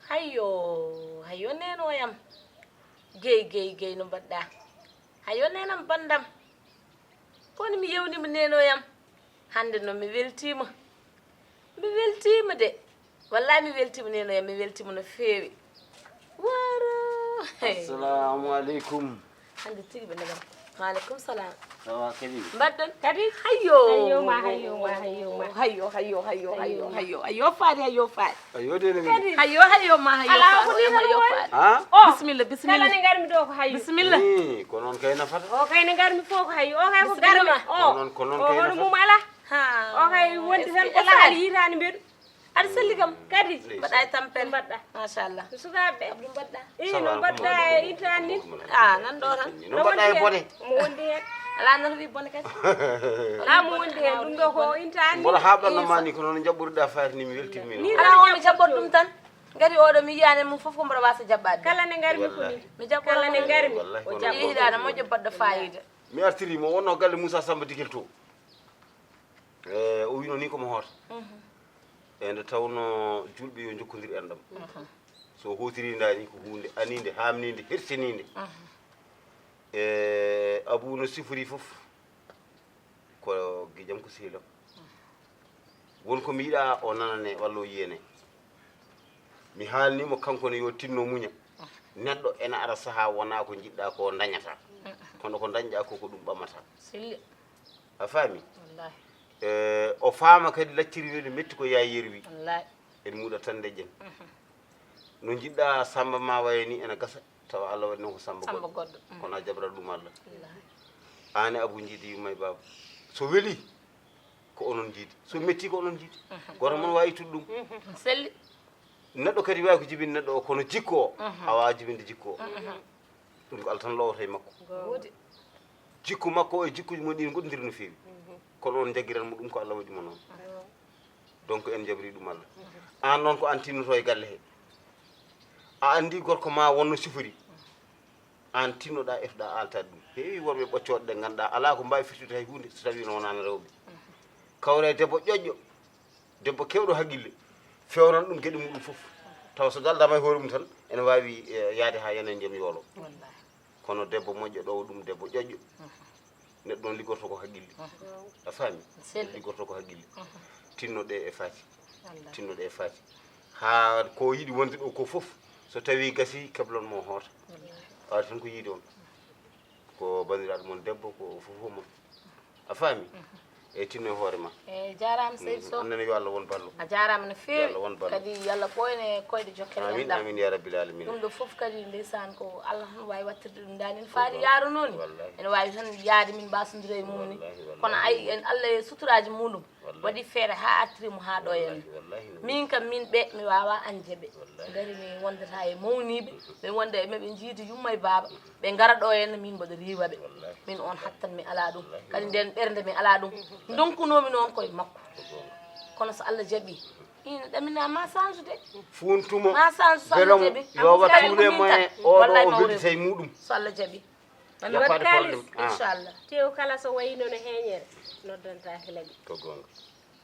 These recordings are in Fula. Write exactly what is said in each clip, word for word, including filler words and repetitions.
Hayyo, hayyo, neno yam. Gey, gey, gey, no mbaɗɗa? Hayyo, nenam banndam. Kono mi yewnima neno yam. Hannde noon mi weltiima. Mi weltiima de. Wallahi mi weltiima neno yam, mi weltiima no feewi. Waro. Assalamu aleykum. Hannde tigi ɓe ndeɓam. Maaleykum salam. Sawa kadi. Mbaɗɗon? Kadi? Hayyo. Hayyo ma, hayyo ma, hayyo ma. Hayyo, hayyo, hayyo, hayyo, hayyo. Hayyo faade, hayyo faade. Hayyo de ne. Kadi? Hayyo, hayyo ma, hayyo faade. Ala ko ni hayyo faade. Ha? Oh. Bismillah, bismillah. Kala ne ngarmi ɗo ko hayyo. Bismillah. Ni, ko noon kay nafata. O kay ne ngarmi fof ko hayyo. O kay ko garmi. O. Ko noon, ko noon kay nafata. O hono mum ala. Ha. O kay wondi tan ko ala hali yitaani mbeɗu. Aɗa selli kam. Kadi. Mbaɗa e tampere. Mbaɗɗa. Machallah. Sukaaɓe. Abdou mbaɗɗa. I no mbaɗɗa e intanet ni. A nan ɗo tan. No mbaɗɗa e bone. Mo wondi heen. Ala nan wi bone kadi. Ala mo wondi heen, ɗum ɗo ko intanet ni. Mboɗo haaɓanno ma ni ko noon jaɓɓoriɗa faati ni mi weltimmi. Ni ala o mi jaɓɓot ɗum tan. Ngati oɗo mi yiyani mum fof ko mboɗo wasa jaɓɓade. Kala ne ngarmi ko ni. Mi jaɓɓo kala ne ngarmi. Wallahi ko noon. Yihiɗa no moƴƴo baɗɗo fayida. Mi artiri mo wonno galle Moussa Samba Digel to. Eh, o wino ni ko mo hoota. E nde tawno julɓe yo jokkondir enɗam. So hotiri ndani ko hunde aninde, hamninde, hersininde. E Abou no sifori fof ko gijam ko sehlam. Won ko mi yiɗa o nanane walla o yiyane. Mi haalnimo kanko ne yo tinno muña. Neɗɗo ena ara saha wona ko jiɗɗa ko dañata. Kono ko dañɗa ko ko ɗum ɓamata. Selli. A faami? Wallahi. E, o faama kadi lacciri weɗe metti ko yaay yerwi. Wallahi. En muɗa tan deƴƴen. No jiɗɗa Samba ma waye ni ena gasa tawa Allah waɗi noon ko Samba goɗɗo. Samba goɗɗo. Kono a jaɓrat ɗum Allah. Wallahi. Aan e Abou jiidi yumma e baaba. So weli ko onon jiidi. So metti ko onon jiidi. Goto mon wawi ittude ɗum. Selli. Neɗɗo kadi wawi ko jibini neɗɗo o kono jikku o a wawa jibinde jikku o. Ɗum ko Allah tan lowata e makko. Jikku makko o e jikkuji mon ɗin goɗɗodiri no feewi. Kono on jaggiran mo ɗum ko Allah waɗi mo noon. Donc en jabri ɗum Allah. An noon ko an tinnoto e galle he. A andi gorko ma wonno sifori. An tinnoɗa etoɗa alta ɗum. Heewi worɓe ɓoccooɗe ɗe ganduɗa ala ko mbawi firtude hay hunde so tawi no wonano rewɓe. Kawra e debbo ƴoƴƴo. Debbo kewɗo haqqille fewnan ɗum geɗe muɗum fof. Tawa so daldama e hoore mum tan ene wawi eh, yaade ha yana e ndiyam yoolo. Wallahi. Kono debbo moƴƴo ɗowo ɗum debbo ƴoƴƴo. Neɗɗo on liggorto ko haqqille. A faami? Selli. Liggorto ko haqqille. Tinnoɗe e faati. Wallahi. Tinnoɗe e faati. Ha ko yiɗi wonde ɗo ko fof so tawi gasi keblon mo hoota. Wallahi. Waɗi tan ko yiide on. Ko bandiraɗo mon debbo ko fof mon. A faami? E tinno e hoore ma. E jarama seydi sow. Annene yo Allah won ballo. A jarama no feewi. Yo Allah won ballo. Kadi yo Allah ɓooyne koyɗe jokkere amin enɗam. Amin ya rabbil alamin. Ɗum ɗo fof kadi ndeysaan ko Allah tan wawi wattirde ɗum dani no faari yaruno ni. Wallahi. Ene wawi tan yaade min mbasodira e mum ni. Wallahi, wallahi. Kono ay en Allah e suturaji muɗum. Wallahi. Waɗi feere ha artiri mo ha ɗo henna. Wallahi, wallahi. Min kam min ɓe mi wawa an jeeɓe. Wallahi. Ngari mi wondata e mawniɓe. Mi wonda e maɓe jiidi yumma e baaba. Ɓe ngara ɗo henna min mboɗo riiwa ɓe. Wallahi. Min on hattan mi ala ɗum. Wallahi. Kadi nden ɓernde mi ala ɗum. Donkunomi noon koye makko. Ko goonga. Kono so Allah jaɓi ina ɗamina ma change de. Funtumo. Ma change so Allah jaɓi. Yo waɗ tous les moyens oɗo o weltita e muɗum. So Allah jaɓi. Wano waɗ kalis. Inchallah. Tew kala so wayino no heeñere noddanta laɓi. Ko goonga.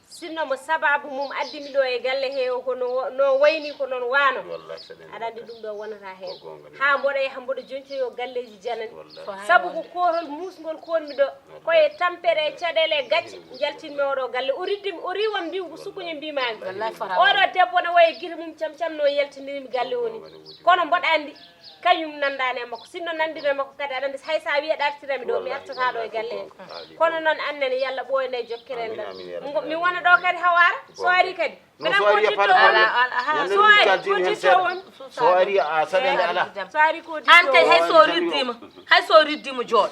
Sinno mo sababu mum addi mi ɗo e galle he o, ko no, no wayni ko noon waano. Aɗa anndi ɗum ɗo wonata heen. Haa mboɗo yaha mboɗo joncoyo galleeji janani. Sabu ko koorol muusngol koonmi ɗo. Ko e tampere e caɗeele e gacce njaltinmi oɗo galle. O riddi mi, o riiwam mbiw ko sukuñe mbimami. Oɗo debbo ne wayi gite mum cam cam no yaltinirimi galle o ni. Kono mboɗo anndi kañum nandaani e makko. Sinno nanndino e makko kadi aɗa anndi hay so a wiyi aɗa artirami ɗo mi artata ɗo e galle he. Kono noon annene yalla ɓooyne e jokkere enɗam. Mi wona ɗo kadi hawaara so ari kadi. Minen ko ditto won. So ari ko ditto won. So ari a saɗende ala. So ari ko ditto won. An kay hay so riddima, hay so riddima jooɗo.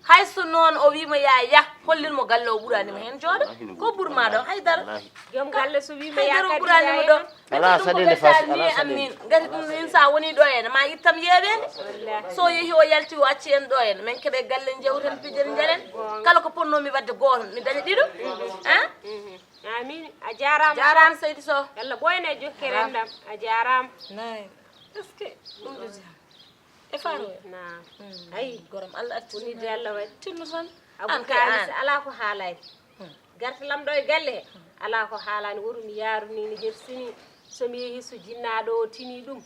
Hay so noon o wiima ya yah hollin mo galle o ɓurani mo heen jooɗo. Ko ɓurma ɗo hay dara. Joom galle so wiima ya kadi ɓurani mo ɗo. Ala saɗende fas ala saɗende. Ngati ɗum min sa woni ɗo ene ma ittam yeeɓende. So yehi o yalti o acci en ɗo ene min keɓe galle jewten pijen jalen. Kala ko ponnomi wadde gooto mi daña ɗiɗo. Amin. A jaaraama. Jaaraama seydi Sow. Yalla ɓooyna e jokkere enɗam. A jaaraama. Nay. Est-ce que ɗum ɗo jam? E faaro. Na. Ay gorom Allah acci woni de Allah waɗi tinno tan. An kay an ala ko haalaani. Garta lam ɗo e galle he ala ko haalaani. Woru mi yaaru ni ne hersini. So mi yehi so jinnaaɗo o tini ɗum.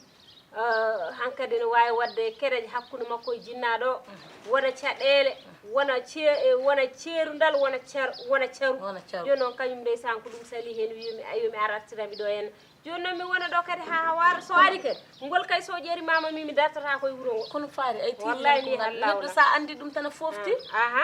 Hankadi ene waawi waɗde kereje hakkunde makko e jinnaaɗo o. Wona caɗeele, wona ce- wona ceerundal, wona car- wona caru. Jooni noon kañum ndeysaan ko ɗum salii heen wiyomi ayo mi ar artirami ɗo heen. Jooni noon mi wona ɗo kadi haa hawaara so ari kadi ngol kay so ƴeeri mama mi mi dartata koye wuro ngo. Kono faari ay tiiɗi wallaahi ni hallaaw neɗɗo sa anndi ɗum tan a foofti.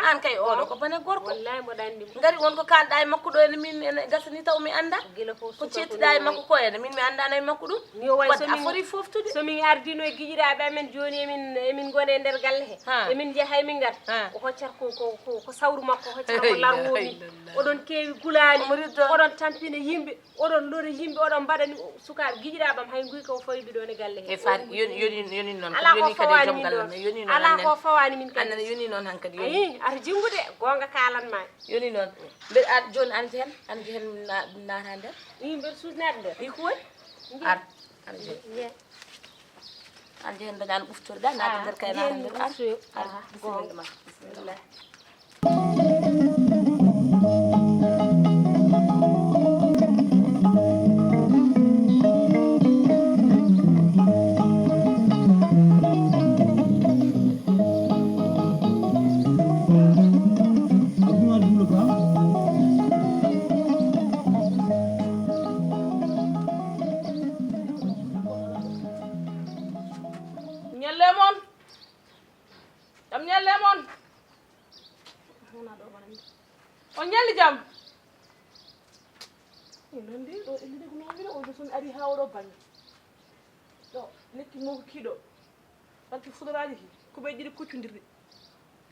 An kay oɗo ko bane gorko wallaahi mboɗo anndi mo. Ngari won ko kaalɗa e makko ɗo ene min ene gasani taw mi annda. Gila fof ko ceettiɗa e makko ko ene min mi anndano e makko ɗum. Mi o way so min a foti foftude. So min ardino e giƴiraaɓe amen jooni emin emin ngona e nder galle he emin njaha emin ngara o hoccat ko ko ko sawru makko o hoccat ko larwoomi. Oɗon keewi gulaali oɗon tampina yimɓe. Oɗon lori yimɓe oɗon mbaɗani sukaaɓe giƴiraaɓe am hay nguyka o fawi mbiɗo ne galle he. E faati yoni yoni yoni noon alaa ko fawaani min ɗon. Alaa ko fawaani min kadi. Yoni noon hankadi yoni. Ayi ata jinngude goonga kaalan ma. Yoni noon. Mbeɗa ar jooni an jehen an jehen naata nder. Ii mbeɗa suusnaade nder. Ii ko woni? Ar an jehen. An jehen mbeɗa an ɓuftorɗa naata nder kay naata nder ar. Ar bisimilla ma. Bisimilla. Ñalle mon. Jam ñalle mon. On ñalli jam. Min noon de ɗo ellide ko noon mbiɗa oɗo so mi ari haa oɗo bannge. Ɗo lekki mo ko kiɗo. Barki fudoraaji ki ko ɓe jiɗi kuccondirde.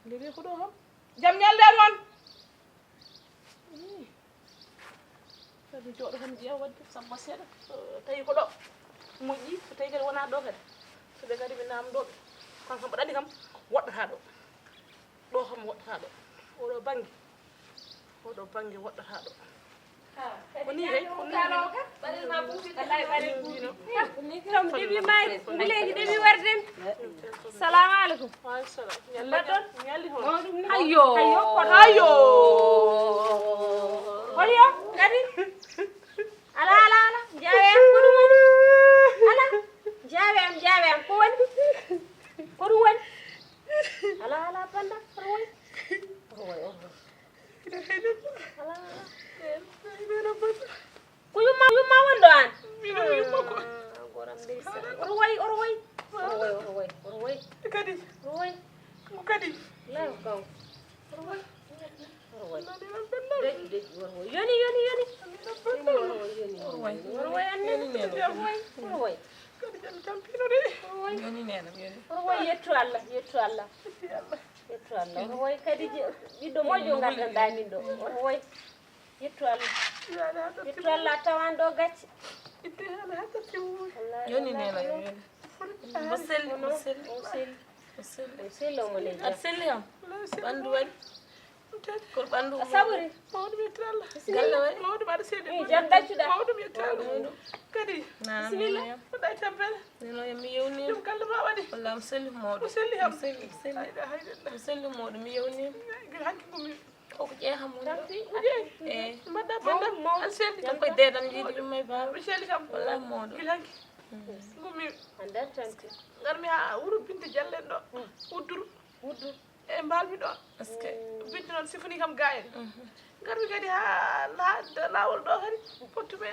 Nde ɓe ko ɗo kam. Jam ñalle mon. Kadi jooɗo tan jeeya wadde sabba seeɗa. Tawi ko ɗo moƴƴi so tawi kadi wona ɗo kadi. So ɓe kadi ɓe namdo ɓe. Kan kam mbaɗani kam woɗɗata ɗo. Ɗo kam woɗɗata ɗo. Oɗo bannge. Oɗo bannge woɗɗata ɗo. Ko ni kay ko ni. Tom ɗiɓi maari mbileeji ɗiɓi warde mi. Salamu aleykum. Mbaɗɗon. Ayo ayo. Holyo kadi. Ala ala ala. Jaawe am ko ɗum woni? Ala. Jaawe am jaawe am ko woni? Ko ɗum woni? Ala ala banda ko ɗum woni? Ko yumma yumma won ɗo an? Mino yumma ko. Goram ndeysan. Oto woy oto woy. Oto woy oto woy oto woy. Kadi. Oto woy. Ko kadi. Law kaw. Oto woy. Oto woy. Deƴƴi deƴƴi oto woy. Yoni yoni yoni. Yoni oto woy yoni. Oto woy. Oto woy anne. Oto woy. Oto woy. Kadi jam tampino de. Oto woy. Yoni nenam yoni. Oto woy yettu Allah yettu Allah. Yettu Allah. Yettu Allah. Oto woy kadi je- ɓiɗɗo moƴƴo ngaddanɗa min ɗo. Oto woy. Yettu Allah. Yettu Allah a tawan ɗo gacce. Itti hala hatta timmu. Yoni nena yoni. Mo selli mo selli. O selli. O selli. O selli omo leydi. Aɗa selli kam. Ɓandu waɗi. Ko ɓandu. A sabori. Mawɗum yettu Allah. Galle waɗi. Mawɗum aɗa selli. Jam daccuɗa. Mawɗum yettu Allah. Kadi. Bisimilla. Mbaɗa tampere. Neno mi yewni. Ɗum galle ma waɗi. Walla mo selli mawɗo. O selli kam. Mo selli mo selli. Mo selli mawɗo mi yewni. Gila hanki gumi. Koko ƴeeha mo. Tampi. Eyi. Mbaɗɗa, mbaɗɗa. Mawɗo, mawɗo. Aɗa selli? Tan koye deedam yiide ɗum e baaba. Mi selli kam. Wallahi mawɗo. Gila hanki. Ngummi. Anda tampi. Ngarmi haa wuro Binta Jallen ɗo. Wudduru. Wudduru. E mbalmi ɗo. Est-ce que? Binta noon sifani kam ga en. Ngarmi kadi haa la-, laawol ɗo kadi. Pottuɓe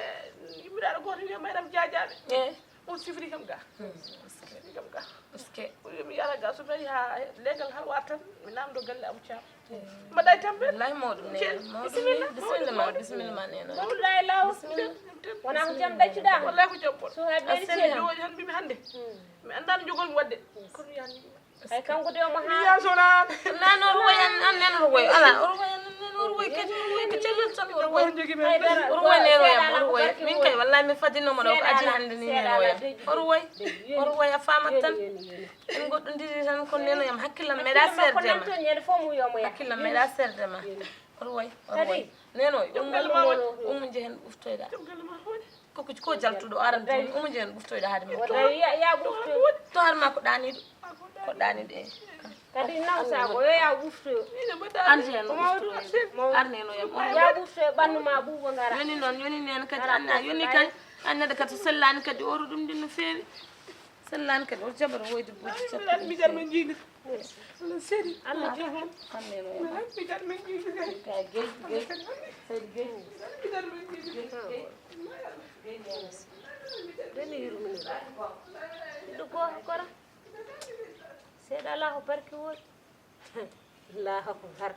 yimmiraaɗo gooto wiya Mayram Jaajaɓe. Eyi. On sifri kam ga. Sifri kam ga. Est-ce que? O wiya mi yara ga so tawi ha legal hal wartan mi namdo galle Abou Thiam. Mbaɗa e tambe? Wallahi mawɗum ne. Mawɗum ne. Bisimilla. Bisimilla ma, bisimilla ma nena. Mawɗum lay law. Bisimilla. Wona ko jam daccuɗa. Wallahi ko jam bon. So ha beri. Aselli. Jooni han mbimi hande. Mi annda no jogol mi wadde. Kono mi yahan mi. Ay kanko de omo mi haa. Yaha so naan. Naan o ruwoy an, an neen o ruwoy. Ala, o ruwoy an, an neen o ruwoy kadi, o ruwoy ko cellal tan, o ruwoy. Jogi men. Ay dara. O ruwoy neen o yam, o ruwoy. Min kay wallahi mi fadinoma ɗo ko aji hande ni neen o yam. O ruwoy. O ruwoy a faamat tan. En goɗɗondiri tan ko neen o yam hakkillam meeɗa serde ma. Hakkillam meeɗa serde ma. O ruwoy, o ruwoy. Neen o ummo, ummo jehen ɓuftoyɗa. Koko ko jaltuɗo arani toon, omo jeen ɓuftoyɗo haade min. Wota ya, ya ɓuftoy. To har ma ko ɗaaniɗo. Ko ɗaaniɗo e. Kadi nawsa ko yo ya ɓuftoyo. An jeen. Ko mawɗo. Arneno yam. Ya ɓuftoyo ɓannu ma ɓuuɓo ngara. Yoni noon, yoni neen kadi anna, yoni kay. An neɗɗo kadi so sellani kadi o ru ɗum ɗin no feewi. Sellani kadi o jaɓata woyde bojji sappo. Mi jar men jiidi. Allah seri. Allah jogo. Arneno yam. Mi jar men jiidi kay. Kay gey, gey. Seri gey. Mi jar men jiidi. Gey, gey. Beni yurmini. Ɗo ko kora. Seeɗa Allahu barki wooɗi. Allahu akbar.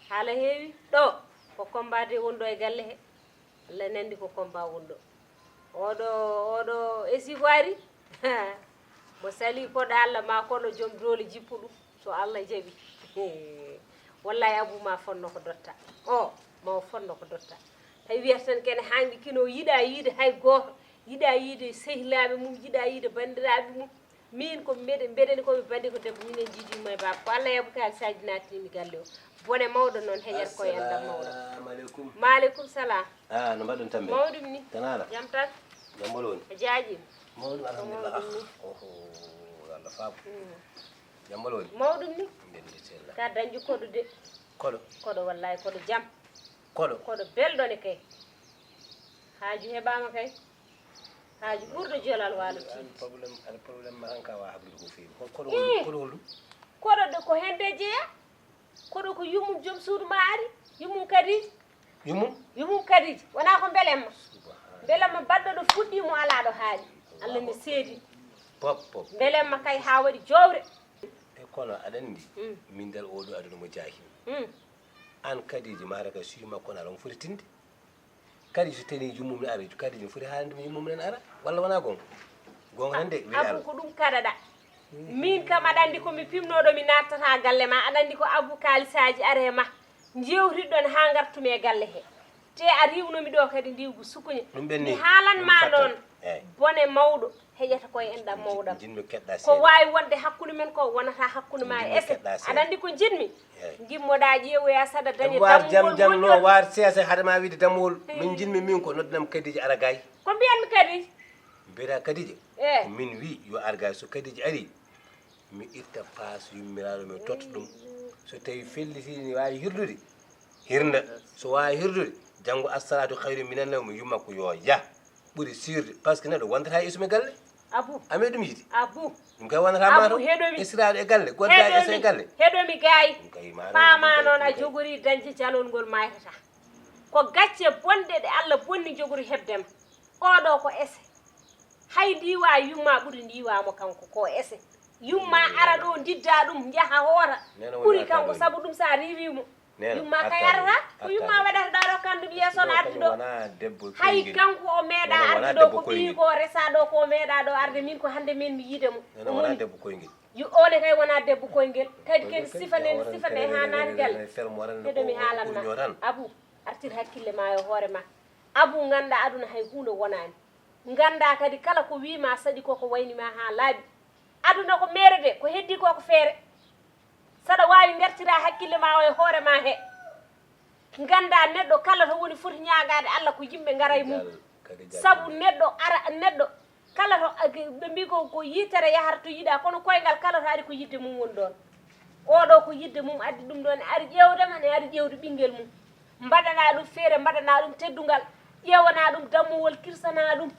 Haala heewi. Ɗo ko combat de wonɗo e galle he. Allah nandi ko combat wonɗo. Oɗo, oɗo esigo ari. Mo sali koɗo Allah ma kono joom doole jippo ɗum. So Allah jaɓi. Wallahi Abou ma fonno ko dotta. O ma o fonno ko dotta. Tawi wiyata tan kene hanki kino yiɗa yiide hay gooto. Yiɗa yiide sehilaaɓe mum, yiɗa yiide banndiraaɓe mum. Min ko mbeɗe, mbeɗeni ko mi bandi ko debbo, minen jiidi yumma e baaba. Ko Allah yabu kalisaaji naatini mi galle o. Bone mawɗo noon heƴat koye enɗam mawɗo. Assalamu alaikum. Maaleykum salam. Ah, no mbaɗɗon tambe? Mawɗum ni. Tan ala? Jam tan. Jam mbolo woni? A jaaji. Mawɗum alhamdulillah. Mawɗum ni. Oho, Allah faabo. Mm. Jam mbolo woni? Mawɗum ni. Nden de tella. Ka dañju koɗo de. Koɗo? Koɗo wallahi koɗo jam. Koɗo? Koɗo belɗo ne kay. Haaju heɓaama kay. Haaju ɓurɗo jolal waalo tiiɗi. Problème, aɗa problème ma tan ka wa hablude ko feewi. Ko koɗo hol-, eh, koɗo holɗum? Koɗo de ko hende jeeya. Koɗo ko yummum joom suudu ma ari. Yummum Kadiji. Yummum? Yummum Kadiji. Wona ko mbelemma. Subhanallah. Mbelemma baɗɗo ɗo fuɗɗi mo ala ɗo haaɗi. Allah ne seedi. Pop, pop. Mbelemma kay haa waɗi jowre. E kono aɗa anndi, mm, min dal oɗo aduna mo jaahimi. Mm. An Kadiji mara ka suudu makko na ɗon foti tinde. Kadi so teni yummum ne ara, kadi ne foti haalande mi yummum nen ara, walla wona gonga? Gonga tan de, wi Abu Allah. Ko ɗum kaɗaɗa. Min kam aɗa anndi ko mi pimnoɗo mi nattata galle ma, aɗa anndi ko Abu kalisaaji are ma. Jewtiɗon haa ngartumi e galle he. Te a riwnomi ɗo kadi ndiwgu sukuñe. Ɗum ɓenni. Mi haalan ma noon. Eyi. Bone mawɗo heƴata koye enɗam mawɗam. Jinmi keɗɗa ko seeɗa. Waawi wonde hakkunde men ko wonata hakkunde ma e ese. Aɗa anndi ko jinmi? Eyi. Ngimmoɗa ƴeewoya saɗa dañe dammuwol jam jam no moƴƴol. Waar seese haɗa ma wiide dammuwol. Eyi. Min jinmi min ko noddanam Kadiji ara gay. Ko mbiyanmi Kadiji? Mbiyata Kadiji. Eyi. Ko min wi yo ar gay so Kadiji ari. Mi itta paas yummiraaɗo mi totta ɗum. So tawi felliti ne waawi hirdude, hirda. So waawi hirdude, janngo assalatu khayru minan nawmi yumma ko yo yah. Ɓuri sirde, parce que neɗɗo wondata e isme galle. Abu. Ame ɗum yiɗi. Abu. Ɗum kay wonata ma Abu, to. Heɗomi. Israaɗo e galle, godda e galle. Heɗomi gay. Ɗum kay ma paama noon a jogori dañde jalol ngol maytata. Ko gacce bonɗe ɗe Allah bonni jogori heɓde ma. Oɗo ko ese. Hay ndiwa yumma ɓuri ndiwa mo kanko ko ese. Yumma ara ɗo ndidda ɗum njaha hoora. Ɓuri kanko sabu ɗum sa riiwi mo. Yumma kay arata ko yumma waɗata ɗo ɗo kandu yeeso no arti ɗo. Hay kanko o meeɗa arde ɗo ko ɓiyi ko resa ɗo ko meeɗa ɗo arde min ko hande min mi yiide mo. Yu one kay wona debbo koyngel kadi ken sifa nen sifa nde ha naati galle. Heɗo mi haalan ma Abu artir hakkille ma e hoore ma. Abu ganda aduna hay hunde wonani. Ganda kadi kala ko wima saɗi koko wayni ma ha laaɓi. Aduna ko mere de ko heddi ko ko feere. Saɗa wawi gartira hakkille ma o e hoore ma he. Ganda neɗɗo kala to woni foti ñaagade Allah ko yimɓe ngara e mum. Sabu neɗɗo ara neɗɗo kala to ɓe mbi ko ko yitere yahata to yiɗa kono koyngal kala to ari ko yidde mum woni ɗon. Oɗo ko yidde mum addi ɗum ɗon, ari ƴeewde ma, ne ari ƴeewde ɓinngel mum. Mbaɗanaa ɗum feere, mbaɗanaa ɗum teddungal, ƴeewanaa ɗum dammuwol, kirsanaa ɗum.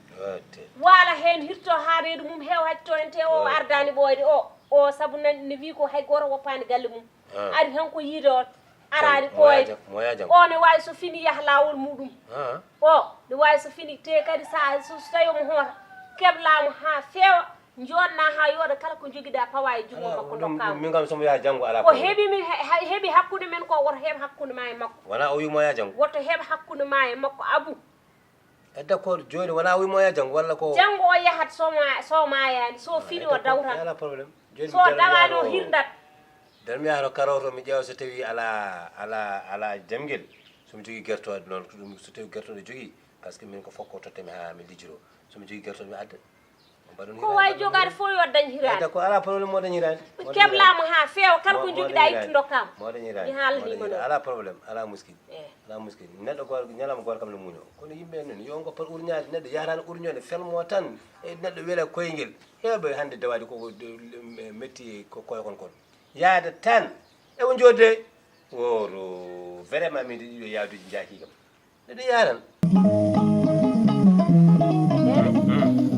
Waala heen, hirto haa reedu mum heew, hacco en te o ardaani ɓooyde o. O sabu nan ne wii ko hay gooto woppaani galle mum. Ari tan ko yiide on, araani ɓooyde. O ne waawi so fini yaha laawol muɗum. O ne waawi so fini te kadi sa so tawi omo hoota, keblaa mo haa feewa. Njoɗna haa yooɗa, kala ko njogiɗa pawa e junngo makko, ndokkaa mo. Min kam somo yaha janngo alaa problème. Ko heɓi min, heɓi hakkunde men ko, woto heɓ hakkunde ma e makko. Wona o wimo yaha janngo. Woto heɓ hakkunde ma e makko, Abu. E d'accord, jooni wona o wimo yaha janngo walla ko? Janngo o yahat, so ma, so maayaani, so fini o dawtan. Alaa problème. Jooni so dawaani o hirdat. Nden mi yaha to Karo to mi ƴeewa so tawi alaa, alaa, alaa jamngel. Somo jogii gertooɗe noon, ko ɗum so tawi gertooɗe jogii, parce que min ko fof ko tottemi haa mi lijjiro. Somo jogii gertooɗe mi adda. Ko wawi jogaade fof yo dañ hiraani. Ko alaa problème, mo dañ hiraani. Keblaa mo haa feewa, kala ko njogiɗa ittu ndokkaa mo. Mo dañ hiraani. Mi haalanii mo noon. Alaa problème, alaa muskil. Alaa muskil. Neɗɗo gooto, ñalawma gooto kam ne muuñoo. Kono yimɓe noon, yo ngoppat urñaade, neɗɗo yahataani urñoode, felmo tan. E neɗɗo wela koyngel. Heewɓe hannde dawaade ko metti ko koye kon kon. Yaada tan. E o jooɗde. Woro, vraiment min ɗiɗo yaaduuji njaaki kam. Miɗo yaran.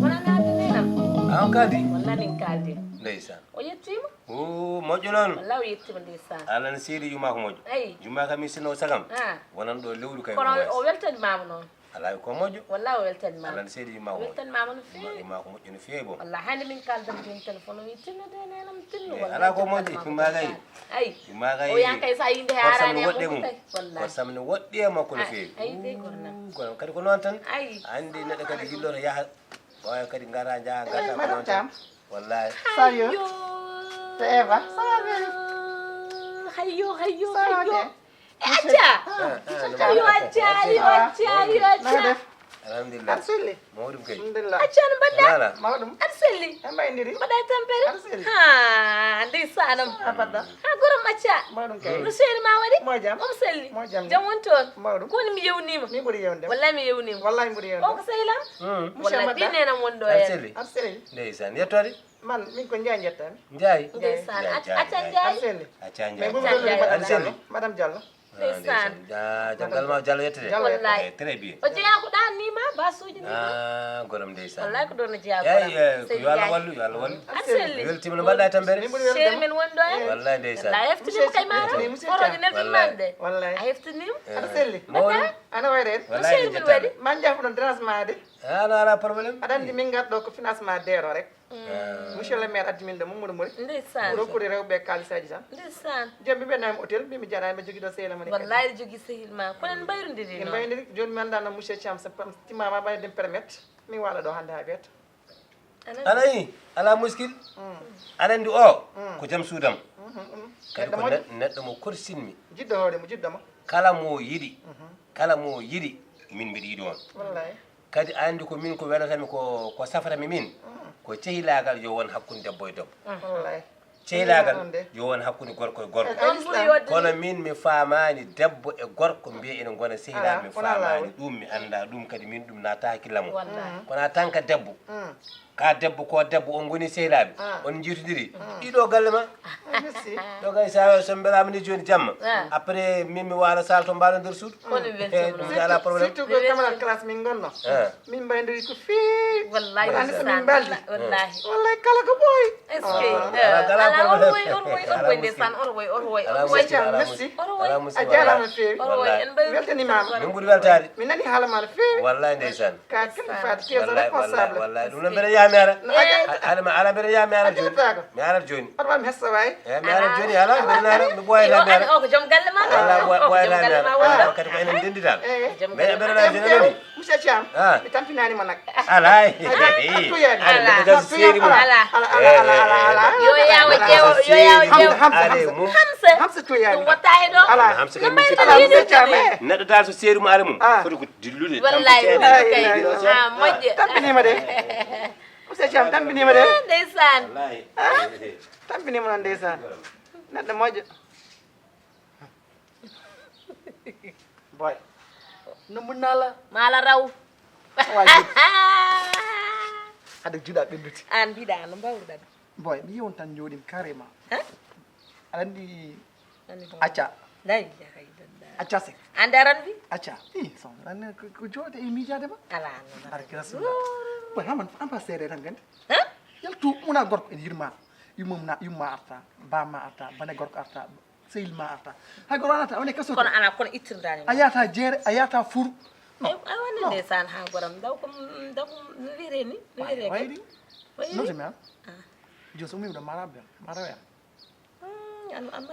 Wona naatde nenam. An kadi? Walla min kaaldi. Ndeysaan. O yettiima? O moƴƴo noon. Walla o yettiima ndeysaan. Alan seedi yumma ko moƴƴo. Ayi. Yumma kam mi sinno sagam. Ah. Wonan ɗo lewru kay. Kono o weltani maama noon. Alaa ko moƴƴo. Walla o weltani maama. Alan seedi yumma ko moƴƴo. Weltani maama no feewi. Yumma ko moƴƴo no feewi bo. Walla hannde min kaaldan jooni téléphone o wi tinno de nenam tinno. Walla alaa ko moƴƴi yumma kay. Ayi. Yumma kay. O yan kay sa yinde haarani am woɗɗe mum. Wallahi. Ko samne woɗɗi e makko no feewi. Ayi de gorna. Kono kadi ko noon tan. Ayi. Andi neɗɗo kadi yilloto yaha. Oya kadi ngara njaha ngara ko noon tan. Wallahi. Sayo. To Eva. Ça va bien? Hayyo, hayyo, hayyo. E acca. Ayo acca, ayo acca, ayo acca. Alhamdulillah. Arsili. Mawɗum kay. Alhamdulillah. Acca no mbaɗɗa? Mawɗum. Arsili. En mbaydiri. Mbaɗa e tampere? Arsili. Ha, ndeysanam. Abada. Ha, gorom acca. Mawɗum kay. No seeri ma waɗi? Mojam. Om selli. Mojam. Jam won toon. Mawɗum. Ko woni mi yewnima? Mi ɓuri yewde. Wallahi mi yewnima. Wallahi mi ɓuri yewde. O ko sehilam? Wallahi ɗi nenam wonɗo en. Arsili. Arsili. Ndeysan. Yettode? Man, min ko Njaay njettaami. Njaay? Ndeysaan. Njaay, Njaay, acca Njaay. Arsene. Acca Njaay. Mais Boubacar Njaay, Madame Arsene. Diallo. Madame Diallo. Ndeysaan. Ah, jam gal ma Diallo yettude. Jam walla. Eh, très bien. O jeyaa ko ɗaan ni ma, basuuji ni ma. Ah, gorom ndeysaan. Wallaay ko ɗoon o jeyaa ko ɗaan. Yo Allah wallu, yo Allah wallu. Arsene. Mi weltiima no mbaɗɗa e tampere. Min ɓuri weltaade. Seeri men wonɗo en. Wallaay ndeysaan. Wallaay a heftinii mo kay maaro. Foroje nelɗen maaro de. Wallaay. A heftinii mo. Arsene. Mawɗum. Ana wayre en. Wallaay seeri men waɗi. Man jafo ɗon dérangement de. Ah, non, alaa problème. Aɗa anndi min ngarɗo ko financement deero rek. Monsieur le maire addi min ɗo, Mamadou Mori. Ndeysaan. Rokkude rewɓe kaalisaaji tan. Ndeysaan. Jooni mi ɓe nawi hôtel, mbi mi jaraani, mbi jogii ɗo sehil am. Wallaay, ɗo jogii sehil ma. Kono en mbayrondiri. En mbayrondiri. Jooni mi anndaa no monsieur Thiam, so timmama ɓay ɗum permettre. Mi waala ɗo hannde haa beeta. Aɗa anndi, alaa muskil. Aɗa anndi o, ko jom suudam. Kadi ko neɗɗo mo korsinmi. Jiɗɗo hoore mo, jiɗɗo mo. Kala mo yiɗi, kala mo yiɗi, min mbiɗa yiɗi on. Wallaay. Kadi a anndi ko min ko welatami ko, ko saframi min, ko cehilaagal yo won hakkunde debbo e debbo. Wallaay. Cehilaagal yo won hakkunde gorko e gorko. Kono min mi faamaani debbo e gorko mbiya ene ngona sehilaaɓe, mi faamaani ɗum, mi anndaa ɗum, kadi min ɗum naata hakkillam o. Kono a tan ka debbo, ka debbo ko debbo, on ngoni sehilaaɓe, on njiitondiri. Ɗiɗo galle ma. Ɗo kay sa so mbelaama ni jooni jamma. Après min mi waala saal to mbaalo nder suudu. Ɗum alaa problème. Surtout ko camarade classe min ngonno. Min mbaydiri ko feewi. Wallahi. Hannde so min mbaldi. Wallahi. Wallahi kala ko ɓooyi. Est-ce que? Alaa, alaa problème. On woy, on woy, on woy ndeysaan, on woy, on woy, on woy. Merci. On woy. A jaaraama no feewi. On woy, en mbaɗi weltaniima. Min ɓuri weltaade. Mi nani haala ma no feewi. Wallahi ndeysaan. Ka kadi faati keeso responsable. Wallahi ɗum no mbeɗa yaha mi ara. Haɗa ma ala mbeɗa yaha mi ara jooni. Mi ara jooni. Oto wam hessa waay. Eyi mi ara jooni ala mbeɗa ara mi ɓooyata mi ara. O ko joom galle ma. Ala ɓooyata mi ara. Kadi ko enen ndenndidal. Mbeɗa mbeɗa ara jooni nani. Monsieur Thiam, mi tampinaani mo nak. Alaa. Ala. Ala. Yo yawo jewo, yo yawo jewo. Hamsa. Hamsa tuyaani. Ɗum watta he ɗo. Ala. Hamsa kay. Neɗɗo dal so seeri mo ara mum. Foti ko dillude. Wallahi ɗum kay. Ha moƴƴa. Tampiniima de. Monsieur Thiam tampiniima de. Ndeysaan. Tampiniima noon ndeysaan. Neɗɗo moƴƴo. Boy. No munnala. Mala raw. Aɗa juuɗa ɓendude. An mbiɗa no mbawruɗa. Boy mi yewtan jooɗim carrément. Aɗa anndi? Acca. Acca sek. Ande aran bi? Acca. I son, anne ko joote e miijaade ma. Ala non. Barki rasul. Boy, haman am pas seede tan gandi. Ha? Yaltu muna gorko en yirma. Yumma na yumma arta, ba ma arta, bane gorko arta, seyil ma arta. Hay gorko arta, woni kaso. Kono ala kono ittirdaani. A yata jeere, a yata furu. No. Ay wani ndeysaan ha goram ndaw ko ndaw ko no wire ni, no wire. Wayri. No se mi am. Joso mi do mara bel, mara ya.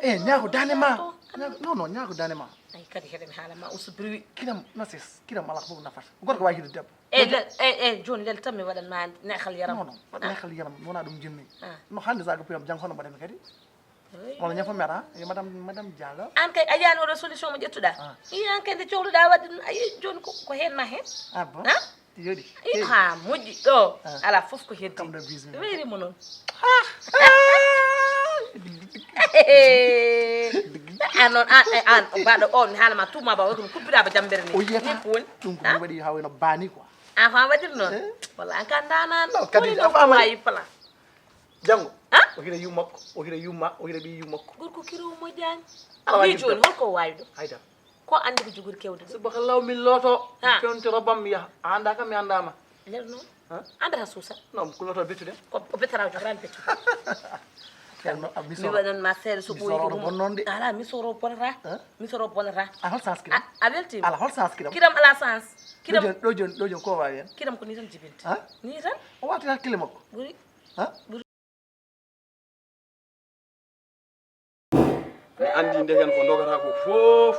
Eh, ñaako daande ma. Non non, ñaako daande ma. Ay kadi heɗen haala ma usu bruit. Kiram nasis, kiram ala ko fof nafata. Gorko wawi hide debbo. E lel e e joni lel tan mi waɗan ma neexal yaram. Non non, waɗ neexal yaram wona ɗum jinni. No hande saga piyam jang hono mbaɗami kadi. Wala ñafo mera yo madame madame Diallo. An kay a yiyaani oɗo solution mo ƴettuɗa. I an kay nde cohluɗa wadde ɗum ayi joni ko heen ma heen. Ah bon? Yoɗi. Ha moƴƴi ɗo. Ala fof ko heddi. Kam ɗo bismillah. Weyri mo noon. An noon an e an baɗo o mi haalama tuma ba waɗum kuppiraba jambere ni. O yiyata ɗum ko mi waɗi ha wayno bani quoi. An fa waɗir noon. Walla an ka ndanan. Non kadi a famani plan. Janngo o hira yummakko o hira yumma o hira ɓi yummakko. Gorko kirowo moƴƴani. Ala wawi joni holko wawi ɗo? Hayda. Ko andi ko jogori kewde ɗum. Subaka law min looto. Fewntoro bam mi yaha a anda kam mi andama. Nder noon andata suusa. Non ko looto bettude. Ko o bettata o jogorani bettude. Mi waɗan ma seeɗa so ɓoyi ɗum ala mi soro bonata. Mi soro bonata. A hol sens kiram? A weltima? Ala hol sens kiram? Kiram ala sens. Kiram ɗo joni ɗo joni ko wawi hen? Kiram ko ni tan jibinta. Ni tan. O wati tan kile makko. Ɓuri. Mi andi ndeken ko dogata ko fof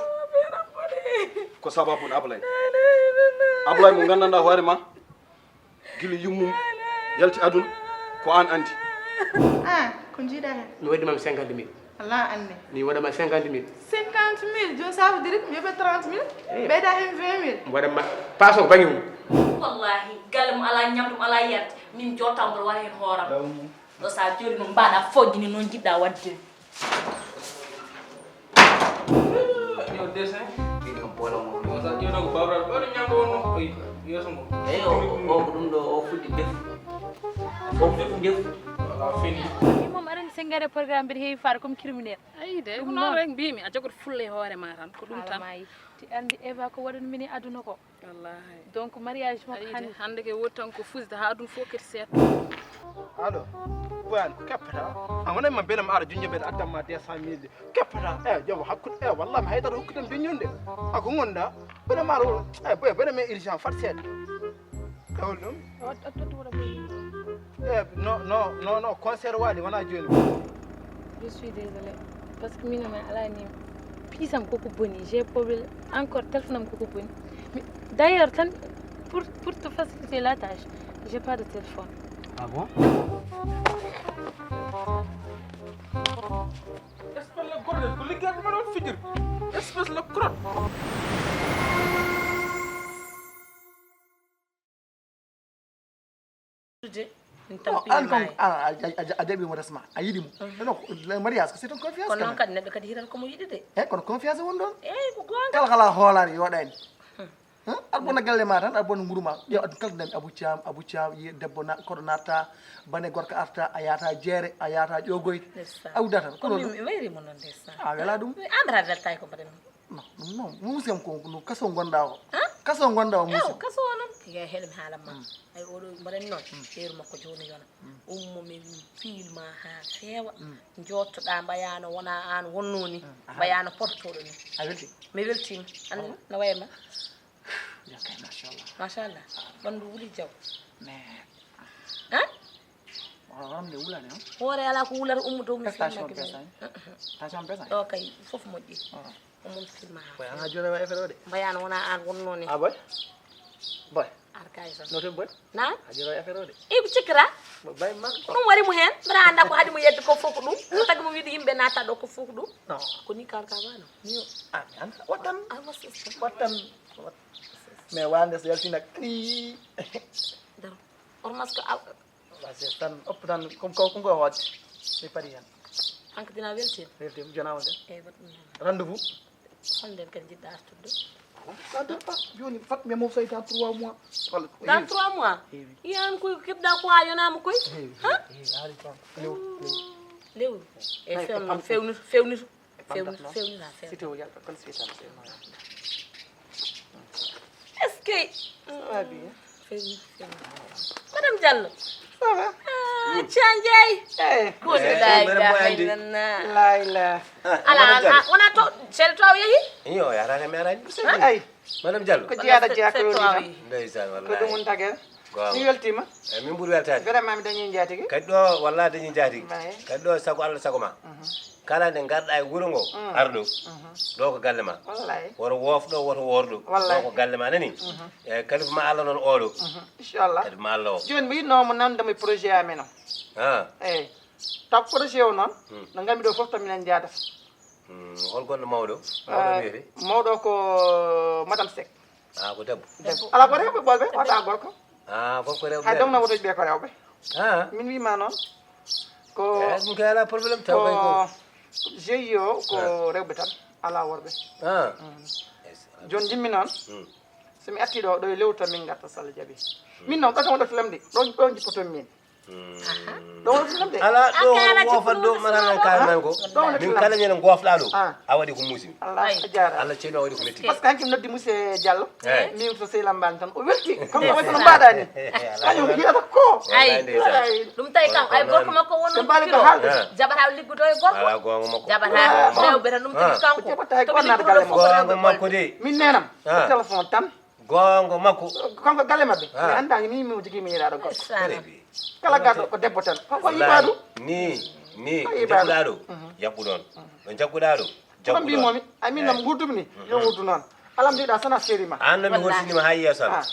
ko sababu Ablaye. Ablaye mo gandanɗa hoore ma gila yummum yalti aduna ko an andi. Ah, ko jiiɗa hen? Mi waɗi mam cinquante mille. Ala anne. Mi waɗama cinquante mille. Cinquante mille joni ça veut dire mi yoɓe trente mille. Ɓeyda hen vingt mille. Mi waɗama paso ko bangge mum. Wallahi galle mo ala ñamdu mo ala yerde min jottambol wara hen hooram. Ɗo sa jooɗi noon mbaɗa fojji ni noon jiɗɗa waɗde. Yo dessin. Ɗiɗo bola mo. Sa ƴeewno ko bawral ɓaɗo ñambo wonno koy yeeso ngo. Eyi o ko ɗum ɗo o fuɗɗi defu. O fuɗɗi defu. Wala fini. Imam aran sengare programme mbiɗa heewi faade comme criminel. Ayi de ko noon rek mbimi a jogoto fulla e hoore ma tan ko ɗum tan. Ti andi Eva ko waɗan mini aduna ko. Wallahi. Donc mariage makko hani hande ke woni tan ko fusde ha ɗum fof kadi seeɗa. Allo. Boyan ko keppata? A wonay ma belam ara junjo mbeɗa addamma deux cent mille de keppata? E joom hakkude e walla mi haydara hokkutam junjonde. Ako gonda? Belam ara e boy belam e urgent fat seeɗa. Kawol ɗum. E non non non non concert waɗi wona joni. Je suis désolée parce que min ma ala ni piisam koko boni j'ai problème encore téléphone am koko boni. D'ailleurs tan pour pour te faciliter la tâche j'ai pas de téléphone. Ah bon? Espèce le gordel ko liggal ɗum ɗon fijir. Espèce le crotte. An kon a jaɓimo resma a yiɗi mo. Non mariage ko c'est une confiance. Ko noon kadi neɗɗo kadi hirata komo yiɗi de. Eyyi kono confiance woni ɗon. Eyyi ko gonga. Kala kala hoolare yoɗani. Aɗa bona galle ma tan aɗa bona nguru ma ƴeew aduna kala nani abou thiam abou thiam yi debbo koɗo natta bane gorko arta a yata jeere a yata ƴogoyde. Awda tan kono mi wayrimo noon ndesan a wela ɗum. Andata weltaki ko mbaɗanmi. Non ɗum non musiyam ko no kaso gonɗa o. Kaso gonɗa o musiyam kaso o noon. Yo heɗem haalam ma. Ay oɗo mbaɗani noon heeru makko joni yona. Ummo mi piilma ha feewa. Jottoɗa mbayano wona an wonno ni. Mbayano portotoɗo ni. A welti? Mi weltima. An no wayma? Machallah. Machallah. Ɓandu wuli jaw. Mais han? Hoore ala ko wulata ummo dow mi. Tension pesa. Tension pesa. Ɗo kay fof moƴƴi. Omon filma ha. Ana jona wa affaire o de. Mbayano wona an wonno ni. Ah boy. Boy. Arkay son. No tem boy. Na? A jona wa affaire o de. Ibu cikra. Bay man. Ko ɗum wari mo hen mbaɗa anda ko haɗi mo yedde ko fof ko ɗum. Tagi mo wiide yimɓe nata ɗo ko fof ko ɗum. Non. Ko ni kalka wano. Ni o. Ah mi anda wattan. Ah ma sister. Wattan. Mais wande so yaltina kri. Daro. Ormas ko aw. Wasi tan oppo tan comme ko ko ngo hoodde. Mi pari hen. Hanko dina weltin. Weltin jona wonde. Eyyi waɗ ɗum hen. Rendez-vous. Hol nden kadi jiɗɗa artude ɗo? Sa deppa joni fat mi mofsoy dans trois mois. Dans trois mois? Yan koy keɓɗa ko a yonama koy. Ari tan. Lew lew. Lewru. E fewnir fewnir fewnir fewnir fewnir fewnir. Est-ce que fewnir fewnir? Madame Diallo. Ça va? Ah, Thiandiaye. Eh. Ko la ilaha illallah. La ilaha. Ala wona to sel to yehi. Iyo yata ka mi arani. Ay. Madame Diallo. Ko jiyaɗa jeya ko yoni tan. Ndeysaan wallahi. Ko ɗum woni tagere. Goonga. Mi weltiima. Eyi min ɓuri weltaade. Vraiment mi dañii njaatigi. Kadi ɗo walla dañii njaatigi. Kadi ɗo sago Allah sago ma. Kala nde ngarɗa e wuro ngo, ar ɗo. Ɗo ko galle ma. Wallay. Woto woof ɗo, woto woor ɗo. Wallay. Ɗo ko galle ma nani. Eyi kalifa ma Allah noon oɗo. Inchallah. Kalifa ma Allah o. Jooni mi yiɗnoo mo nande mo e projet amen o. Ha. Eyi. Taw projet o noon no ngammi ɗo fof to minen njaadata. Hol gonɗo mawɗo? Mawɗo wiyete? Mawɗo ko madame Seck. Ah ko debbo. Debbo. Ala ko rewɓe ɓolɓe wata gorko. Ah fof ko rewɓe. Hay donc na wotoji ɓe ko rewɓe. Ah. Min wima noon. Ko ɗum kay ala problème taw kay ko. G I O ko rewɓe tan ala worɓe. Ah. Joni jimmi noon. Somi arti ɗo ɗo e lewru tan min garta so Allah jaɓi. Min noon ɗo tan wonɗo filam de ɗon ɗon jippoto min. Ɗo wonɗo filam de. Ala ɗo woofat ɗo marana kalan ko. Min kala ñande gofɗa ɗo. A waɗi ko musimi. Allah a jarama. Allah ceeɗo a waɗi ko metti. Parce que hanki mi noddi monsieur Diallo. Min to sehlam mbani tan o welti kanko waɗi no mbaɗani. Kañum hiyata ko. Ay. Ɗum tawi kam ay gorko makko wonno mbaɗi ko haalde. Jaɓata liggudo e gorko. Ala gonga makko. Jaɓata rewɓe tan ɗum tigi kanko. Ko jaɓata hay ko annata galle makko. Gonga makko de. Min nenam. Téléphone tan. Goonga makko. Kanko galle maɓɓe. Mi annda ni mi jogii mi yiɗaaɗo gorko. Kala garɗo ko debbo tan. Kanko yiɗaaɗo. Ni ni jagguɗaa ɗo. Yaɓɓu ɗoon. Ɗo jagguɗaa ɗo. Kono mbimomi ay min nam nguurdumi ni yo wuurdu noon. Alam jiɗa sana seeri ma. Aan noon mi horsinima haa yeeso Allah.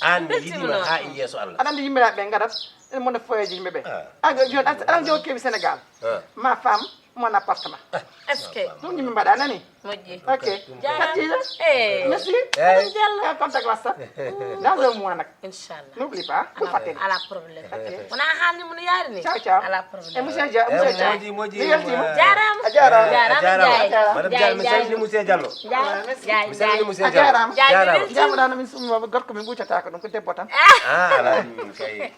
Aan mi yiɗima haa yeeso Allah. Aɗa anndi yimɓe ɓe ngarat en mone foyeji yimɓe ɓe. Aɗa joni aɗa jogii kewi Sénégal. Ma femme. Mon appartement. Est-ce que ɗum ni min mbaɗa nani? Moƴƴi. Ok. Jaaraama. Merci. Madame Diallo. Contact WhatsApp. Dans un mois nak. Inchallah. N'oublie pas. Bul fàtte. Ala problème. Ok. Wona haalni mun yaari ni. Ciao ciao. Ala problème. E monsieur Dia monsieur Dia. Moƴƴi moƴƴi. Mi weltima. Jaaraama. A jaaraama. Jaaraama. Madame Diallo mi salmini monsieur Diallo. Merci. Mi salmini monsieur Diallo. Jaaraama. Jaaraama. Jaaraama min summa gorko min ɓuccata ko ɗum ko debbo tan. Ah ala ɗum kay.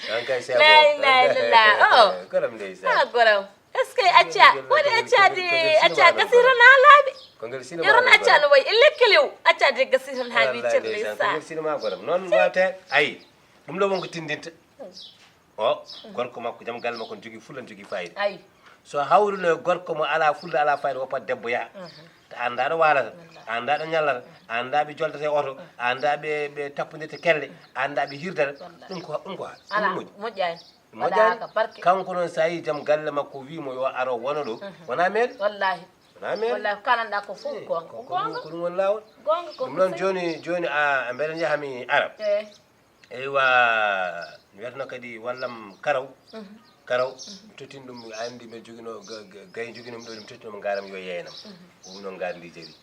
An kay c'est bon. La ilaha illallah. Oh. Goram ndeysaan. Ah goram. Est-ce que acca woni acca de acca gasira na laaɓi. Ko ngel sinema. Yeron acca no way e lekkelew acca de gasira na wi celle sa. Ko ngel sinema goram non wate ay. Ɗum ɗo wonko tindinta. O gorko makko jam galle makko ne jogii fulla ne jogii fayida. Ay. So hawruno e gorko mo ala fulla ala fayida woppat debbo yaha. To annda ɗo waalata, annda ɗo ñallata, annda ɓe joltata e oto, annda ɓe ɓe tappodirta kelle, annda ɓe hirdata. Ɗum ko ɗum ko ɗum moƴƴi. Moƴƴani. Kanko noon so a yii jam galle makko wii mo yo aro wono ɗo wona meeɗo. Wallahi. Wona meeɗo. Wallahi ko kalanɗa ko fof goonga ko goonga. Ko ɗum woni laawol. Goonga ko ɗum noon jooni jooni a mbeɗa njaha mi ara. Eywa mi wiyatno kadi wallam karaw. Karaw mi tottini ɗum a anndi mbeɗa joginoo gay joginoo mi ɗo ɗum tottino mo ngaram yo yeeynam. Ɗum noon ngardi jari.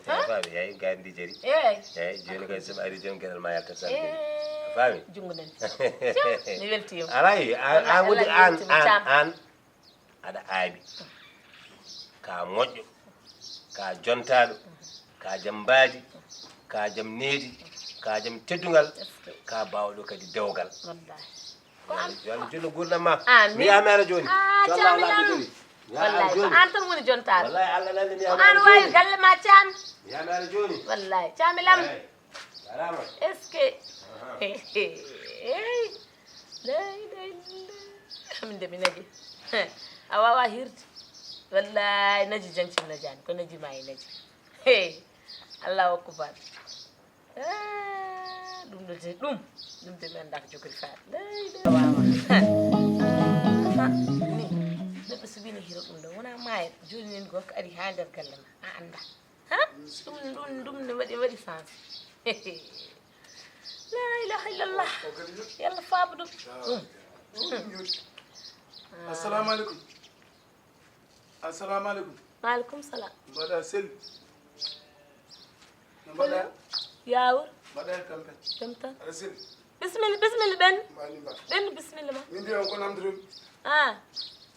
A faami eyi gayndi jeri. Eyi jooni kay somi ari jooni geɗal ma yalta sal jeri. A faami? Junngo nani. Mi weltiima. Alay an woni an an an aɗa aaɓi. Ka moƴƴo. Ka jontaaɗo. Ka jam mbaadi. Ka jam needi. Ka jam teddungal. Ka baawɗo kadi dewgal. Wallahi. Ko an. Yo Allah junnu gurdam ma. Amin. Mi yamara joni. Ah, camilam. Wallahi ko an tan woni jontaɗo. Wallahi Allah nande mi yamara. An wawi galle ma cami. Mi yamara joni. Wallahi camilam. Jarama. Est-ce que. Hey. Lay lay. Min de mi naji. A wawa hirde. Wallahi naji jancim najani ko naji ma e naji. Hey. Allahu akbar. Ah, ɗum ɗo de ɗum ɗum de mi annda ko jogori faade leyɗe wawa. Ni neɗɗo so wini hiro ɗum ɗo wona maayat joni nen gorko ari ha nder galle ma a annda. Ha ɗum ɗum ɗum ne waɗi waɗi sens. La ilaha illallah. Yalla faabo ɗum. Assalamu aleykum. Assalamu aleykum. Maaleykum salam. Mbaɗa selli. No mbaɗa? Yawur. Mbaɗa e tampere. Jam tan. Aɗa selli. Bisimilla bisimilla ɓen. Mbani mba. Ɓen bisimilla ma. Min de on ko namdotomi. Ah.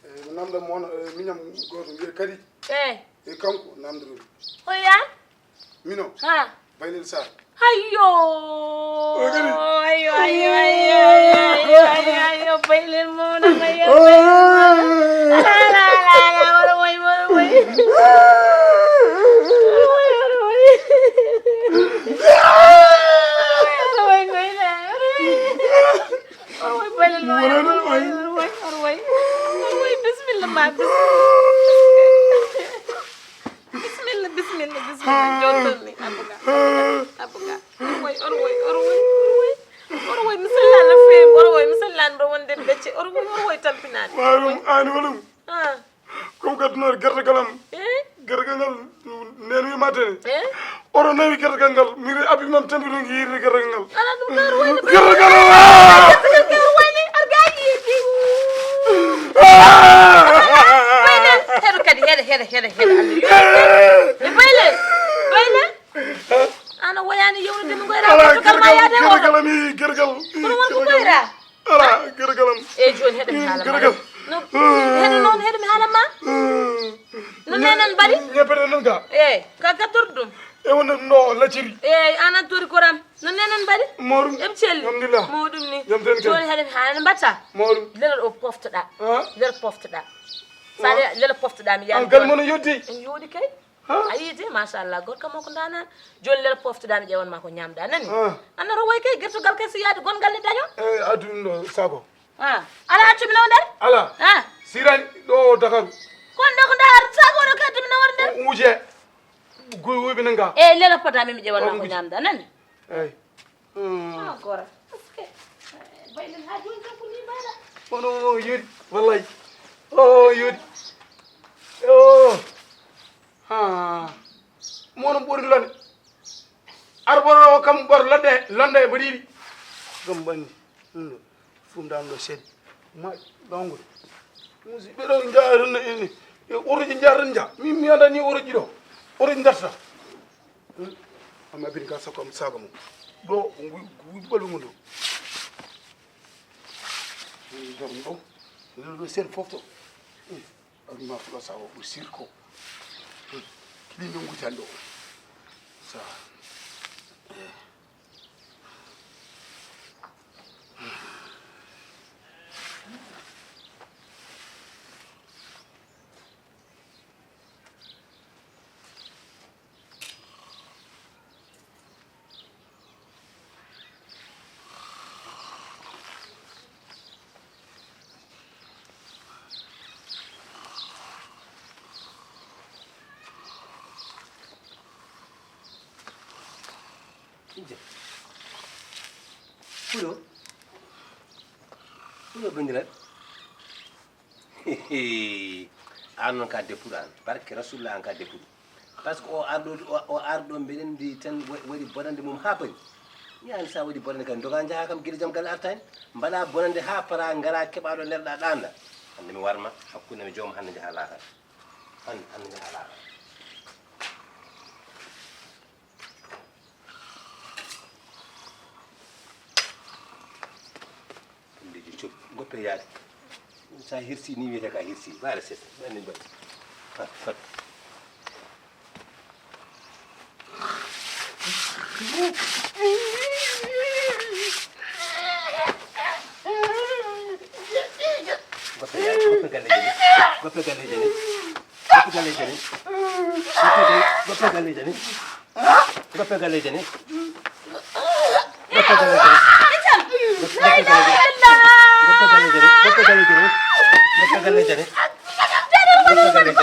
E mo namda mo on e miñam goto wiye kadi. Eh. E kanko namdotomi. Hoya? Mino. Ha. Baylel Sarr. Hayyo. Oy kadi. Hayyo hayyo hayyo hayyo hayyo hayyo baylel mo na hayyo. Ba, bis-, bisimilla, bisimilla, bisimilla. Jottol ni, abuga. Abuga. Oɗo woy, oɗo woy, oɗo woy, oɗo woy. Oɗo woy, mi sellaani no feewi. Oɗo woy, mi sellaani mboɗo wonde becce. Oɗo woy, oɗo woy tampinaani. Maa ɗum, aan wonum. Ah. Comme que ɗum gerte galam. Eh? Gerte ngal, neen wi matene. Eh? Oɗo nawi gerte gal ngal, mi ri abi mam tambi ɗum yiiri gerte gal ngal. Ala ɗum ɗo oɗo woy ni. Gerte galam, ah! Gerte gal ngal oɗo woy ni, ar gaaji yeddi. Ah! Baylel, heɗo kadi, heɗo, heɗo, heɗo, heɗo, Alla. Eh! Baylel, Baylel. Ana woyaani yewnude mi ngoyra. Ala, gerte gal ma yaade gerte oɗo. Galam, i gerte gal. Kono won ko gerte gal. Koyra. Ala, gerte galam. Eyi, jooni heɗen haala ma. Gerte gal. No, heɗen noon, heɗen haala ma. Mm. No nenen mbaɗi? Ñebbe ɗe noon ga. Eyi, ka gattorɗo ɗum. E wonde no lacciri. Eyi, an an tori koram. No nenen mbaɗi? Mawɗum. Eɓe celli. Alhamdulillah. Mawɗum ni. Jam tan kay. Jooni heɗen haala no mbatta. Mawɗum. Lelal o poftoɗa. Ah? Lelal poftoɗa. Sa le-, lelal poftoɗa mi yaani. An gal toon. Mono yoddi. En yooɗi kay. Ha? A yii de, machallah, gorko mo ko ndanan. Jooni lelal poftoɗa mi ƴewan ma ko ñamɗa, nani? Ha. An no woy kay, gertogal kay so yaade gongal ne daño. E addu ɗum ɗo sago. Ha. Ala accu mi nawa nder? Ala. Ha. Sirani ɗo o Dakaru. Kon ɗo ko ndar sago ɗo kay accu mi nawa nder? Uuje. Guy wuyɓe nan ga. E lelal fota mi mi ƴewan ma ko ñamɗa, nani? Eyi. Hmm. Ah, gora. Parce que, eh, Baylel ha joni tan ko ni mbaɗa. Kono o yori, wallahi. O yori. O. Ha. Mono ɓuri lone. Ar ɓoro o kam ɓor lodde, londe e mbaɗiɗi. Gam ɓanni. Hmm. Fum dan ɗo seeɗa. Ma, ɗongo. Musidɓe ɗo njaha tan e, e, e otoji njaha tan njaha. Min mi anda ni otoji ɗo. Otoji darta. Hmm? Amma bini ka sakko am sago mo. Ɗo, ngu, ngu ɓalu mo ɗo. Ɗo, ɗo, ɗo, ɗo, sen fof to. Hmm. Ɗo ma fuɗo sago ko sirko. Hmm. Ɗin ɗo ngutan ɗo. Sa. Eh. Inja. Puɗo. Puɗo banndiraaɓe. Aan noon ka deppuɗo aan. Barke Rasulullah aan ka deppuɗo. Par ce que o arɗo, o, o arɗo mbeɗen ndi tan wa-, waɗi bonande mum haa pawi. Mi yaani sa waɗi bonande kadi ndoga njaha kam gila jam galle artani. Mbaɗa bonande haa para ngara keɓaɗo lerɗa ɗanda. Hannde mi warma hakkunde mi joom hannde njaha laakara. Hannde, hannde njaha laakara. Hundeji cop, goppe yaade. Sa hirsi ni wiyete ka hirsi. Ɓaare seeɗa. Ɓaare ni mbaɗi. Fat, fat. Goppe yaade, goppe galleeji ni. Goppe galleeji ni. Goppe galleeji ni. Goppe gal-, goppe galleeji ni. Goppe galleeji ni. Goppe galleeji ni. Goppe galleeji ni. Goppe galleeji ni. Goppe galleeji ni. Goppe galleeji ni.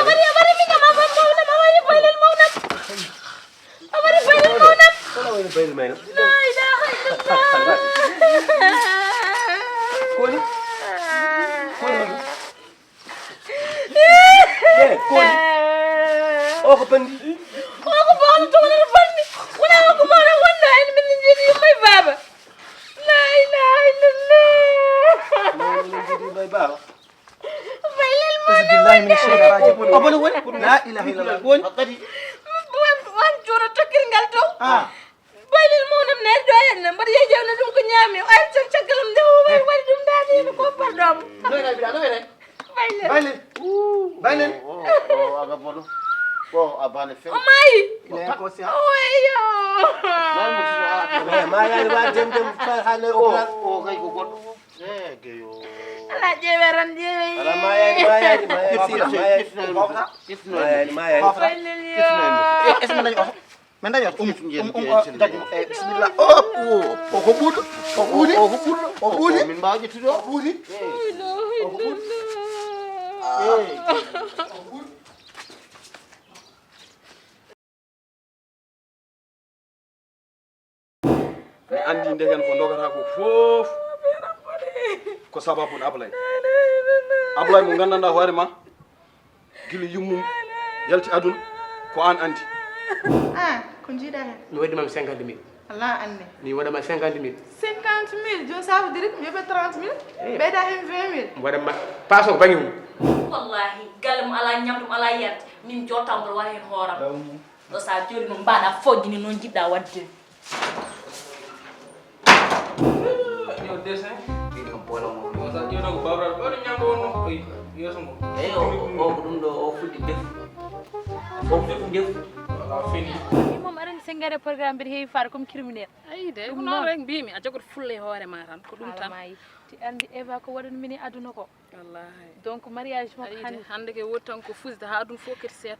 Kono woni bayli mayno. Koni? Koni? Eh, koni? O ko bandi? O ko bawno to wonata bandi. Wona o ko bawno wonno en min jiidi yumma e baba. La ilaha illallah. Min jiidi yumma e baba. Baylel ma. Auzubillahi minash shaitanir rajim. O boni woni? La ilaha illallah. Woni? Wan, wan juro tokkirgal to. Ah. Baylel mawnam ne ɗo henna, mbaɗa yeeƴewna ɗum ko ñaami. Ay, so caggalam nde o waɗi, waɗi ɗum daade, ko pardon. No wiyete, no wiyete? Baylel. Baylel. Baylel. O, o, o, aga bono. O, a bane fe. O maayi. Il est inconscient. O, eyo. Maayi mo tuma. Eh, ma yaani wa dem dem fa hale o, opéra. O, kay ko goɗɗo. Eh, geyo. Ala ƴeewe ran, ƴeewe. Ala ma yaani, ma yaani, ma yaani. Sira, ma yaani. Ifno, ifno. Ma yaani, ma yaani. Baylel yo. Est-ce que dañi oto? Min dañi oto. Um, um, um, o, jaƴi mo. Eh, bisimilla. O, o, o ko ɓuuɗo. O ɓuuɗi. O ko ɓuuɗo. O ɓuuɗi. Min mbaawa ƴettude o. O ɓuuɗi. La ilaha illallah. Mi anndi ndegen ko ndogata ko fof ko sababu Ablay. Ablay mo nganndanɗaa hoore ma gila yummum yalti aduna ko aan anndi. Ah, ko njiiɗa heen? Mi waɗi ma cinquante mille. Alaa anndi. Mi waɗa ma cinquante mille. Cinquante mille, jooni ça veut dire mi yoɓe trente mille, ɓeyda heen vingt mille. Mi waɗa ma paas o ko baŋnge mum. Wallahi, galle mo alaa ñamdu mo alaa yerde, min jotta mboɗo waɗa heen hooram. Ɗo so a jooɗii noon mbaɗa fojji ni noon njiɗɗa waɗde. Yo dessin. Ɗin kam boole mo. Yo sa ƴeewno ko babral ɗo ni ñamɗo wonno. Oy, yeeso ngo. Eyo, o ko ɗum ɗo o fuɗɗi defu. O fuɗɗi defu. Wala fini. Ni moom aɗa anndi sen ngare programme mbiɗa heewi faade comme criminel. Ayi de, ko noon rek mbimi, a jogot fulla e hoore ma tan, ko ɗum tan. Ti anndi Eva ko waɗan min e aduna ko. Wallahi. Donc mariage makko hannde. Hannde ke woni tan ko fusde haa ɗum fof kadi seeɗa.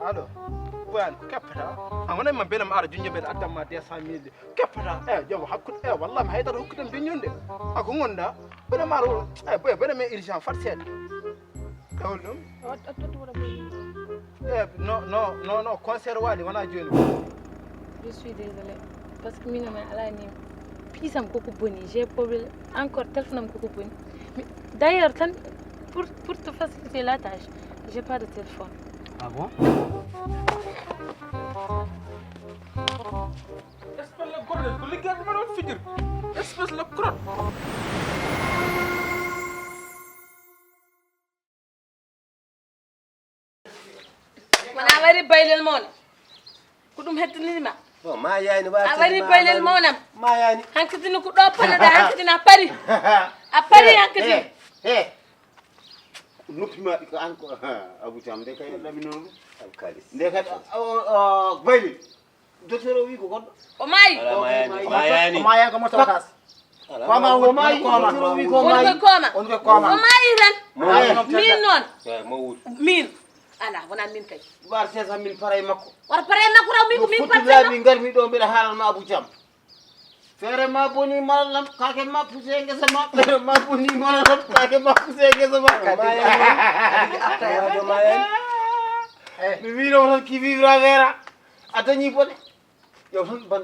Allo. Boyan, ko keppata? A wonay ma belam ara junjo ben addam ma deux cent mille. Keppata? Eh, jobo hakkude. Eh, wallahi mi haytata hokkutam be ñunde. A ko ngonda? Bene maro. Eh, boy, bene me urgent fat seeɗa. Kawol ɗum. Eh, non, non, non, non, concert waɗi wona jooni. Je suis désolée. Parce que min e ma alaa ni piisam koko boni, j'ai problème encore, téléphone am koko boni. Mais d'ailleurs tan pour, pour te faciliter la tâche, j'ai pas de téléphone. Ah bon? Espèce le gordel ko liggorde ma ɗon fijir. Espèce le crotte. Wona a wari baylel mawnam? Ko ɗum heddiniri ma? Bon, ma yani wa a wari baylel mawnam? Ma yani. Hankitini ko ɗo panoɗa hankitini a pari. A pari hankitini. Eh, eh. Noppi ma ko an ko Abu Thiam de kay lami non. Alkalis. De kay o baylel. Docteur o wi ko goɗɗo. O maayi. Wala mayani. Mayani. O maaya ko moto kas. Koma o maayi. Docteur o wi ko maayi. Woni koy koma. Woni koy koma. O maayi tan. Min noon. Min. Ala wona min kay. War sesa min paray makko. War paray makko raw min ko min paray. Min garmi ɗo mbiɗa haalal ma Abu Thiam. Feere ma boni malam kake ma puse ngesa ma. Feere ma boni malam kake ma puse ngesa ma. Mayani. Mayani. Mi wino tan qui vivra verra. A dañi bone. Yo tan ban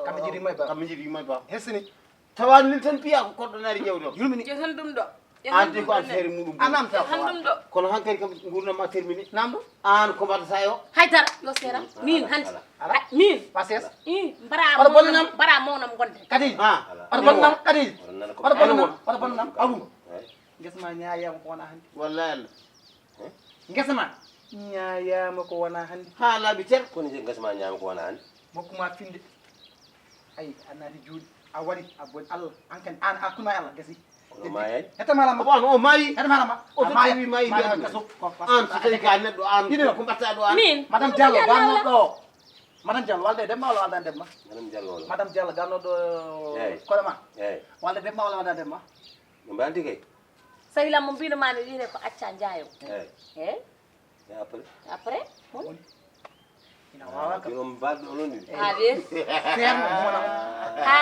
kam mi jiɗi may ba. Kam mi jiɗi may ba. Hesini. Tawani min tan piya ko koddo nari jewdo. Yurmini. Je tan dum do. An de ko an feere muɗum. Anam ta. Tan dum do. Kono hankadi kam gurdam ma termini. Namdo. An ko mbaɗata yo? Haydara yo seera. Min hannde. Ala. Min. Pases. I mbara. Wala bonnam. Mbara mawnam gonde. Kadi. Ha. Wala bonnam kadi. Wala bonnam. Wala bonnam. Abu. Ngesa ma ñaayama ko wona hannde. Wallahi Allah. Ngesa ma ñaayama ko wona hannde. Ha laabi ter. Kono je ngesa ma ñaama ko wona hannde. Mokku ma finde. Ay, a naati juuɗe, a wari, a boni Allah, an kan an a kunma Allah gasi. Kono maayani. Hetta malama. Ko an o maayi. Hetta malama. O to tawi maayi mbiya ɗum. An so tawi ka neɗɗo an ko mbatta ɗo an. Min. Madame Diallo ganno ɗo. Madame Diallo walde demma wala walda demma. Madame Diallo wala. Madame Diallo ganno ɗo. Eyi. Kono ma. Eyi. Walde demma wala walda demma. No mbaldi kay. Sahila mo mbino ma ne wiire ko acca njaayo. Eyi. Eyi. E après? Après? Ina wawa kam. Joom mbaɗɗo onon ni. Ha weeti. Fermo mona. Ha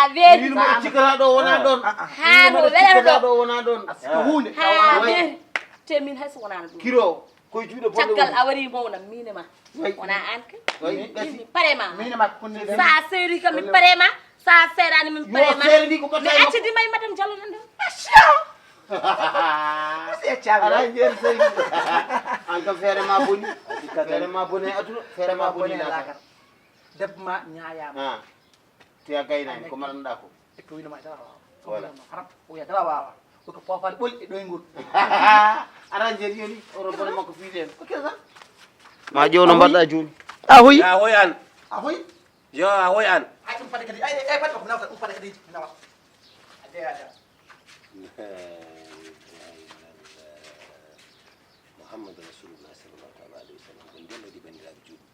weeti. Min mbaɗa cikata ɗo wona ɗon. Ha no welata ɗo wona ɗon. Ko hunde. Ha weeti. Te min hay so wonano ɗum. Kiro koye juuɗe bonɗe. Caggal a wari mawnam min e ma. Wona an kay. Min pare ma. Min e ma ko ne. Sa seeri kam min pare ma. Sa seerani min pare ma. Seeri ko mi accidi may madame Diallo nan ɗon. Ala nder sey. An kam feere ma boni. Feere ma boni e aduna, feere ma boni e laakara. Debbo ma ñaayama. Ha. Te a gaynani ko maranɗa ko. E ko wino ma dara wawa. Wala. Haram o ya dara wawa. Ko ko pofal ɓol e ɗoyngol. Ara jeri yoni oro bone makko fiiden. Ko kesa. Ma ƴeew no mbaɗɗa jooni. A hoyi? A hoyi an. A hoyi? Yo a hoy an. Ay ɗum fade kadi ay ay fade ko nawta ɗum fade kadi nawa. A jeeyata. Muhammadu rasulullah sallallahu taala alayhi wa sallam. Ko ndellodi banndiraaɓe juulɓe.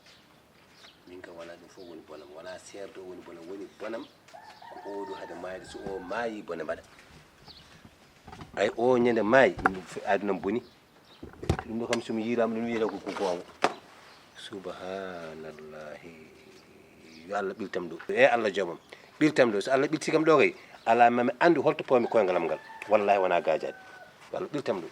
Min kam wona ɗum fof woni bonam, wona seerdo woni bonam, woni bonam ko oɗo hade maayde, so o maayi bone mbaɗa. Ay o ñande maayi adunam boni. Ɗum ɗo kam so mi yiiraama ɗum wiyata ko goonga. Subhanallahi. Yo Allah ɓiltam ɗo e Allah joomam. Ɓiltam ɗo so Allah ɓilti kam ɗo kay ala mami anndu holto pawmi koyngalam ngal. Wallahi wona gaajaade. Yo Allah ɓiltam ɗo.